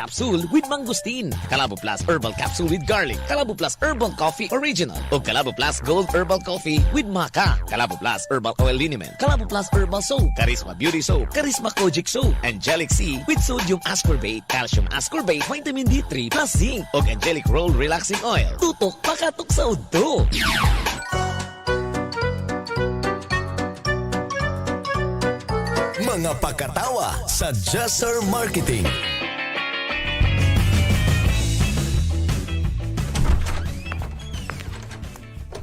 Capsule with Mangosteen, Kalabo Plus Herbal Capsule with Garlic, Kalabo Plus Herbal Coffee Original, o Kalabo Plus Gold Herbal Coffee with Maca, Kalabo Plus Herbal Oil Liniment, Kalabo Plus Herbal Soap, Charisma Beauty Soap, Charisma Kojic Soap, Angelic C with Sodium Ascorbate, Calcium Ascorbate, Vitamin D3 plus Zinc, o Angelic Roll Relaxing Oil. Tutok pakatok sa udto. Mga pakatawa sa Jesser Marketing.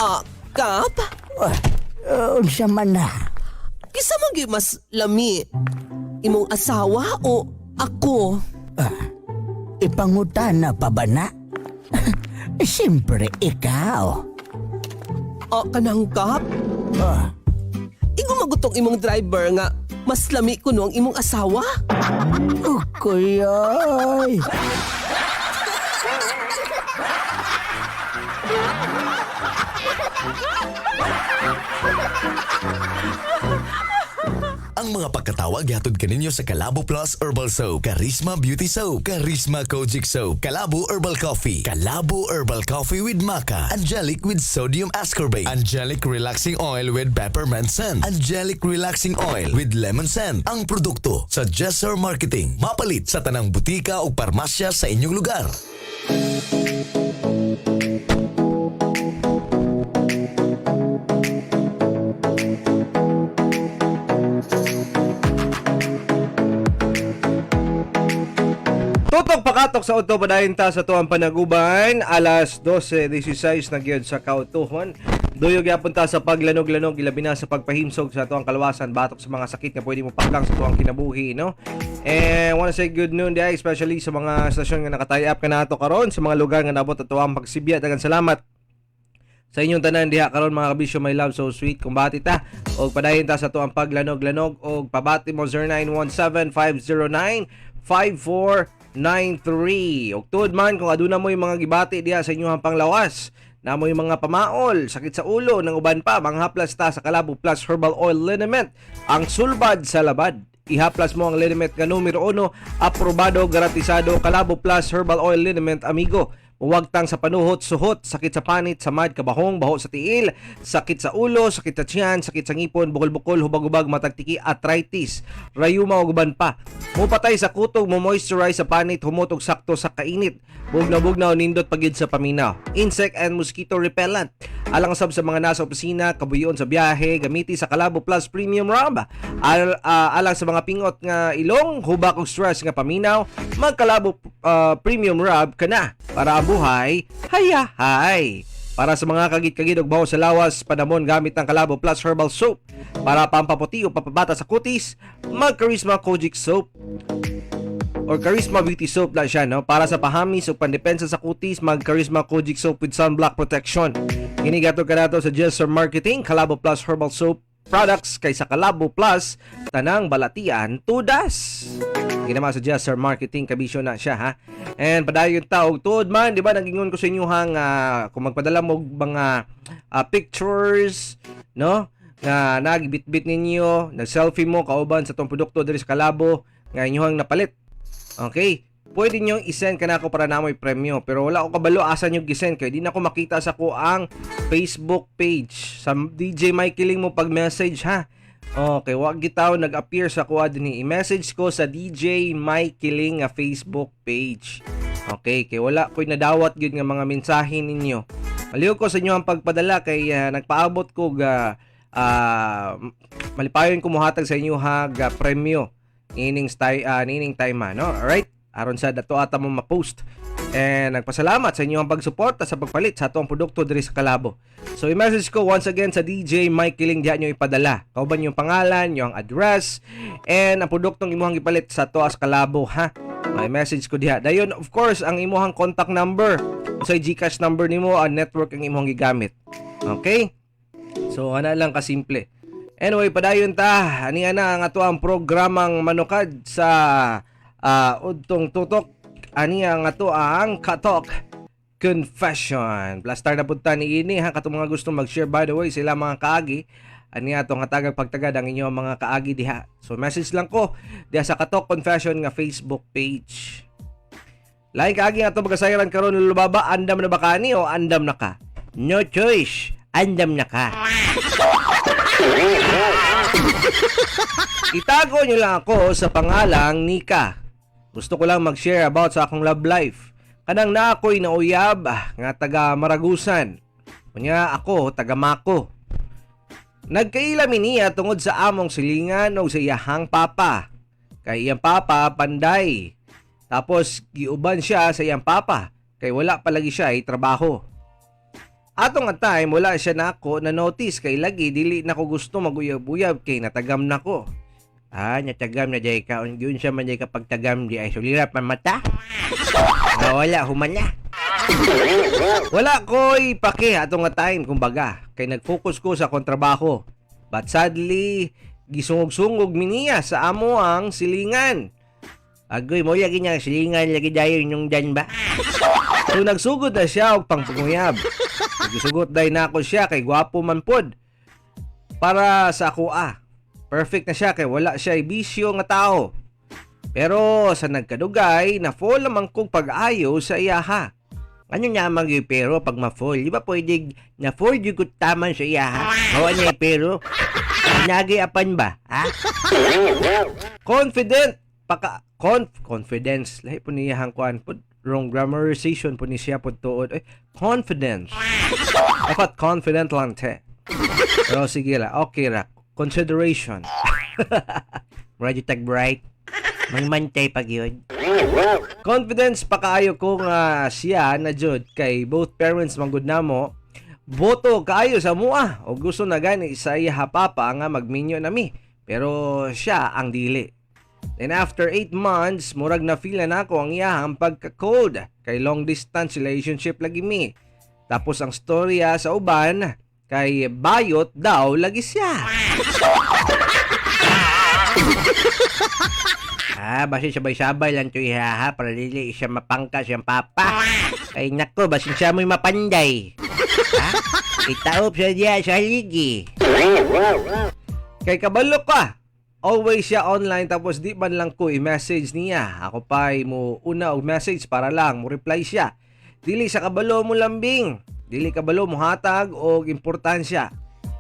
Ah, Kap? Unsa man na? Kisa man gyud mas lami? Imong asawa o ako? Ipangutana pa ba na? Siyempre, ikaw. O kanang Kap? Ah, Igo magutong imong driver nga mas lami kuno ang imong asawa? Ukuyoy! Ang mga pagkatawa gihatod kaninyo sa Kalabo Plus Herbal Soap, Charisma Beauty Soap, Charisma Kojic Soap, Kalabo Herbal Coffee, Kalabo Herbal Coffee with Maca, Angelic with Sodium Ascorbate, Angelic Relaxing Oil with Peppermint Scent, Angelic Relaxing Oil with Lemon Scent. Ang produkto sa Jesser Marketing. Mapalit sa tanang butika o parmasya sa inyong lugar. Tutok pakatok sa udto, padayon ta sa tuang panaguban alas 12:16 na gyud sa kautuhon. Duyog gyapon ta sa paglanog-lanog, ilabi na sa pagpahimsog sa tuang kalawasan batok sa mga sakit nga pwede mo pakang sa tuang kinabuhi, no? And wanna say good noon diay, especially sa mga stasyon nga naka-tie up kanato karon sa mga lugar nga nabot at tuang pagsibya. Daghang salamat sa inyong tanan diha karon, mga kabisyo, my love, so sweet. Kumbati ta og padayon ta sa tuang paglanog-lanog og pabati mo 0917-509-5493. Og tuod man kung aduna mo yung mga gibati diha sa inyong panglawas na mo yung mga pamaol, sakit sa ulo, ng uban pa, manghaplas ta sa Kalabo Plus Herbal Oil Liniment, ang sulbad sa labad. Ihaplas mo ang liniment nga numero uno, aprobado, garantisado, Kalabo Plus Herbal Oil Liniment, amigo. Huwagtang sa panuhot, suhot, sakit sa panit, samad, kabahong, baho sa tiil, sakit sa ulo, sakit sa tiyan, sakit sa ngipon, bukol-bukol, hubag-hubag, matagtiki, arthritis, rayuma o guban pa. Mupatay sa kutog, mo moisturize sa panit, humot og sakto sa kainit. Bugnaw-bugnaw, nindot pagid sa paminaw. Insect and mosquito repellent. Alang sab sa mga nasa opisina, kabuyon sa biyahe, gamiti sa Kalabo Plus Premium Rub. Alang sa mga pingot nga ilong, hubak og stress nga paminaw, magkalabo Premium Rub ka na para ang buhay hayahay. Para sa mga kagit-kagid og baho sa lawas, panamon gamit ang Kalabo Plus Herbal Soap. Para pampaputi o papabata sa kutis, mag Charisma Kojic Soap or Charisma Beauty Soap lang siya, no? Para sa pahamis o pandepensa sa kutis, mag Charisma Kojic Soap with sunblock protection. Kini gato ka nato sa Jesser Marketing, Kalabo Plus Herbal Soap products kay sa Kalabo Plus, tanang balatian tudas. Ginawa sa Jesser Marketing, kabisyo na siya, ha. And padayon ta og tuod man, di ba nagingon ko sa inyo hang kung magpadala mo og mga pictures, no? Nga nagibitbit ninyo, nag-selfie mo kauban sa tong produkto diri sa Kalabo nga inyohang napalit. Okay? Pwede nyo isend kanako para namoy premyo. Pero wala ko kabalo asa nyo gisend kay di na ko makita sa ko ang Facebook page. Sa DJ Mikey Ling mo pag-message, ha. Okay, wag gitaw nag-appear sa kuha dinhi. I-message ko sa DJ Mikey Ling nga Facebook page. Okay, kay wala ko'y nadawat gyud nga mga mensahe ninyo. Maliw ko sa inyo ang pagpadala kay nagpaabot ko ga malipayon ko mohatag sa inyo ha ga premyo nining style nining time ha, no? Alright? Aron sa dato ata mo ma-post. And nagpasalamat sa inyo ang pagsuporta sa pagpalit sa atong produkto diri sa Kalabo. So i-message ko once again sa DJ Mike Kiling diha nyo ipadala. Kauban yung pangalan, yung address, and ang produktong imuhang ipalit sa Toas Kalabo, ha. May message ko diha. Dayon, of course, ang imuhang contact number. Sa GCash number nimo, ang network ang imuhang gigamit. Okay? So ana lang kasimple. Anyway, padayon ta. Ani ana ang ato ang programang manukad sa udtong tutok. Ani ang ato ang Katok Confession. Plastar na punta ni ini ha, katong mga gusto mag-share, by the way sila mga kaagi. Ani atong hatagag pagtagad ang inyong mga kaagi diha. So message lang ko diha sa Katok Confession nga Facebook page. Lain kaagi nga ato pagkasayran karon, Lolo Baba, andam na ba kani o andam na ka? No choice, andam na ka. Itago niyo lang ako sa pangalang Nika. Gusto ko lang mag-share about sa akong love life. Kanang na ako'y nauyab nga taga Maragusan. Unya ako taga Mako. Nagkaila mi niya tungod sa among silingan og sa iyahang papa. Kay iyang papa panday. Tapos giuban siya sa iyang papa kay wala palagi siya ay trabaho. Ato nga time wala siya nako na notice kay lagi dili na ko gusto maguyab-uyab kay natagam nako. Ah, natagam na jay ka. Yun siya man jay kapag tagam di ay sulira pa mata. Nga wala, humala. Wala ko'y pake ato nga time, kumbaga. Kay nag-focus ko sa akong trabaho. But sadly, gisungog-sungog mi niya sa amo ang silingan. Agoy, mo lagi niya silingan lagi dayon yung dan ba? So nagsugod na siya og pangpanguyab. Nagsugot day nako siya kay gwapo man pod. Para sa ako ah. Perfect na siya kay wala siya bisyo nga tao. Pero sa nagkadugay, na fall naman kong pag-ayo sa iyaha. Ano nga man yung pero pag ma-fall? Di ba pwede na-fall yung taman sa iyaha? Mawa niya yung pero. Nagi apan ba? Ha? Confident! Paka, confidence. Lahi po niya ang kuan po. Wrong grammarization po ni siya po tuod. Eh, confidence. Dapat confident lang te. Pero sige la, okay ra. Consideration. Mura tag bright. Mangmantay pag yun. Confidence pa kaayo ko nga siya na jud kay both parents manggod namo. Boto kaayo sa mua o gusto na gani sa iya papa nga magminyo nami. Pero siya ang dili. Then after 8 months, murag na feel na nako ang iyahang pagka-cold kay long distance relationship lagi mi. Tapos ang storya sa uban kay bayot daw lagi siya. Ah, basin sabay-sabay lang to ihaha para dili siya mapangka siyang papa. Ay nako, basin siya mo'y mapanday. Ha? Itaop siya diya sa haligi. Kay kabalo ka. Always siya online tapos di man lang ko i-message niya. Ako pa ay mo una og message para lang mo reply siya. Dili sa kabalo mo lambing. Dili kabalo mo hatag og importansya.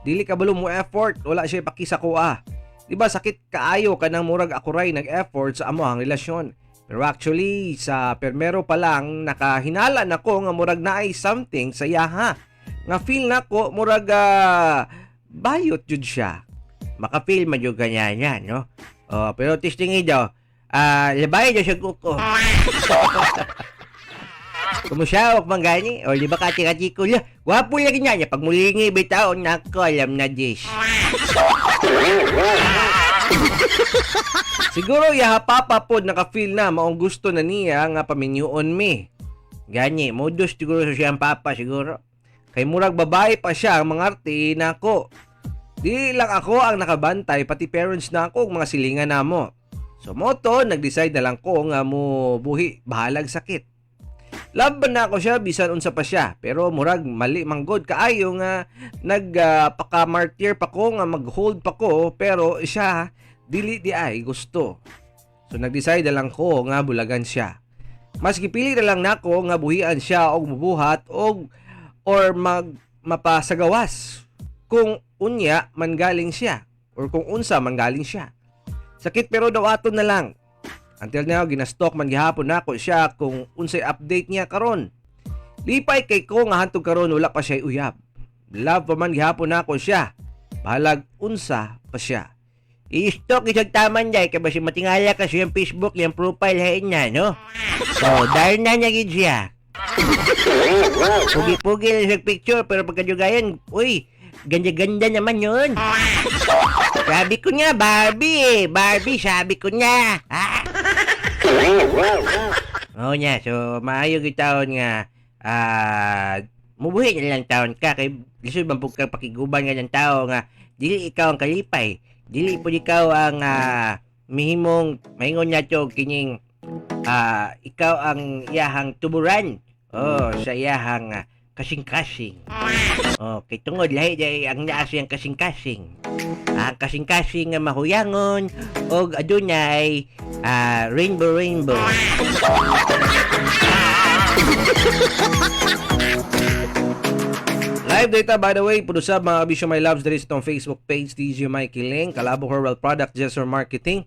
Dili kabalo mo effort, wala siya ipakisa ko ah. Di ba sakit kaayo kanang murag ako ray nag-effort sa amo ang relasyon. Pero actually sa permero pa lang nakahinala nako nga murag naay something sa iyaha. Nga feel nako murag bayot jud siya. Maka-feel man jud kanya niya, no? Oh, pero testingi daw. Ah, labay daw siya kuko. Kumusaok man gani? O di ba kati-kati ko la? Gwapo lagi niya niya. Pag mulingi bitaw, nako alam na this. Siguro yaha papa pod naka-feel na maong gusto na niya nga paminyuon mi. Gani, modus siguro sa siyang papa siguro. Kay murag babae pa siya ang mga arte nako. Di lang ako ang nakabantay, pati parents na ako ug mga silingan namo. So moto, nag-decide na lang ko nga mo buhi bahalag sakit. Love ba na ako siya bisan unsa pa siya, pero murag mali manggod kaayo nga nagpaka-martyr pa ko nga mag-hold pa ko, pero siya dili di ay gusto. So nag-decide na lang ko nga bulagan siya. Mas gipili na lang nako nga buhian siya og mubuhat og or mag mapasagawas kung unya man galing siya or kung unsa man galing siya. Sakit pero daw ato na lang. Until now, ginastalk man gihapon nako siya kung unsay update niya karon. Lipay kay ko nga hantog karon wala pa siya uyab. Love pa man gihapon nako siya. Bahalag unsa pa siya. I-stalk isang taman day kay basi matingala ka sa iyang Facebook, iyang profile hain niya, no? So, dahil na niya gid siya. Pugi-pugi lang siya picture pero pagkadugayan, uy, ganda-ganda naman yun. Sabi ko nga, Barbie eh. Barbie, sabi ko nga. Ha? Oo niya, so maayo gyud taon nga mubuhi na lang taon ka kay lisod man pud kang pakiguban nga ng tao nga dili ikaw ang kalipay, dili pud ikaw ang mihimong maingon nato kining ikaw ang iyahang tuburan oh sa iyahang kasing-kasing. Oh, kay tungod lahi day ang naa siyang kasing-kasing. Ang kasing-kasing nga mahuyangon og adunay rainbow rainbow. Live data, by the way, pud usab, mga kabisyo, my loves, diri sa atong Facebook page, DJ Mikey Ling, Kalabo Herbal Product, Jesser Marketing.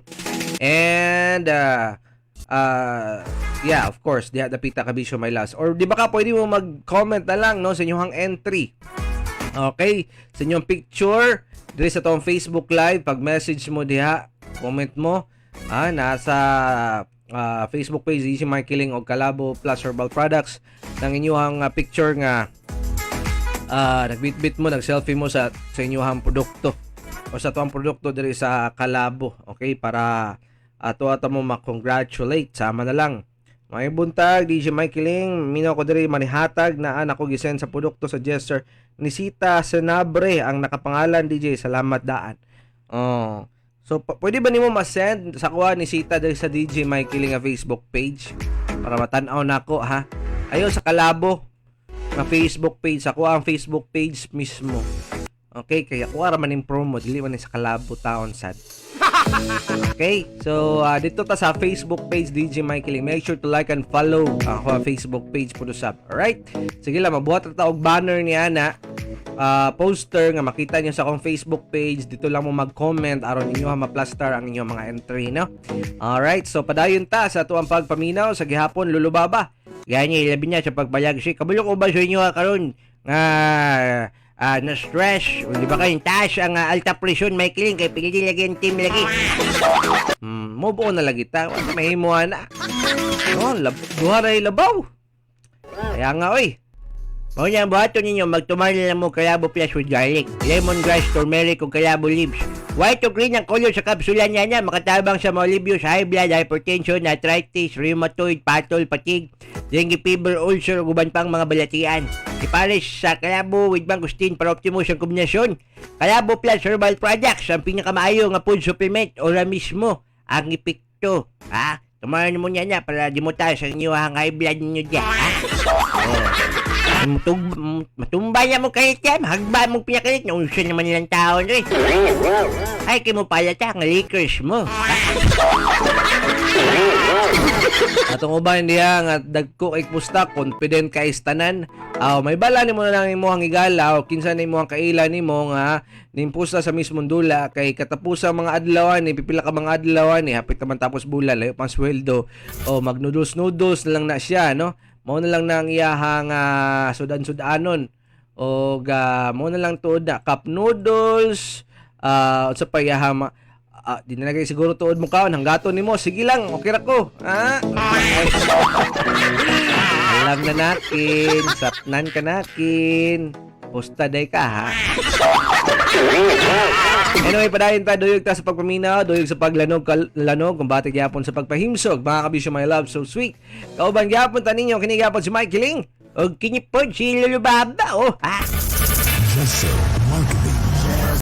And yeah, of course, diha dapita, kabisyo, my loves. Or di ba ka pwede mo mag-comment na lang, no, sa inyong entry. Okay, sa inyong picture diri sa atong Facebook Live, pag message mo diha, comment mo, nasa Facebook page DJ Mikey Ling o Kalabo Plus Herbal Products ng inyong picture nga nagbitbit mo, nag-selfie mo sa inyong produkto o sa tuang produkto diri sa Kalabo. Okay, para ato ato mo ma-congratulate. Sama na lang. May buntag, DJ Mikey Ling, mino ko diri manihatag na anak ko gisend sa produkto sa Jester Nisita Senabre ang nakapangalan, DJ, salamat daan. Oh. So pwede ba nimo ma-send sa kuha ni Sita diri sa DJ Mikey Ling nga Facebook page para matan-aw nako, ha? Ayo sa Kalabo nga Facebook page, sa kuha ang Facebook page mismo. Okay, kaya kuha ra man yung promo, dili man ni sa Kalabo taon sad. Okay, so dito ta sa Facebook page DJ Mikey Ling. Make sure to like and follow ako ang Facebook page po usab. Alright? Sige lang, mabuhat ra ta og banner ni ana. Poster nga makita niyo sa akong Facebook page. Dito lang mo mag-comment aron inyo ma-plaster ang inyong mga entry, no? Alright, so padayon ta sa atuang pagpaminaw sa gihapon, Lulubaba. Gani, labi na sa pagbalagsi. Kabalo ko ba sa inyo karon nga na stress, o di ba kayo taas ang alta presyon, Michael, kay pili lagi ang team lagi. Mo buo na lagi ta. Wala mahimo na. No, duha ra labaw. Kaya nga oy. Mao na ang buhaton ninyo, magtumar na lang mo Kalabo Plus with garlic, lemongrass, turmeric ug kalabo leaves. White o green ang color sa kapsula niya niya, makatabang sa mga sa high blood, hypertension, arthritis, rheumatoid, patol, fatigue, dengue fever, ulcer, ug uban pang mga balatian. Ipares sa Kalabo with mangosteen para optimus ang kombinasyon. Kalabo Plus Herbal Products, ang pinakamaayo nga food supplement, ora mismo ang epekto. Ha? Tumaran mo niya na para di mo tayo sa inyo ang high blood ninyo dyan. Ha? Oh. Matumba niya mo kalit yan. Hagba mong pinakalit. Naunsa naman nilang tao rin. Ay, kay mo pala ta, ang liquors mo. Atong uban diha nga dagko kay pusta, confident kay tanan. Aw, may bala nimo na lang imong higala o kinsa na imong kaila nimo nga nimpusta sa mismong dula kay katapusan mga adlaw ni pipila ka mga adlaw ni hapit naman tapos bulan, layo pang sweldo o mag noodles noodles na lang na siya, no? Mao na lang na ang iyahang sudan-sudanon o mao na lang tuod na cup noodles, unsa pa iyahang di na lagi siguro tuod mo kaon hanggaton nimo, sige lang, okay ra ko, ha. Alam na natin, sapnan ka nakin, pusta day ka, ha. Anyway, padayon ta, duyog ta sa pagpaminaw, duyog sa paglanog lanog, kumbate gyapon sa pagpahimsog, mga kabisyo, my love, so sweet. Kauban gyapon ta ninyo, kini gyapon si Mike Ling. Og kinipod si Lolo Baba, oh. Ha? Jesse.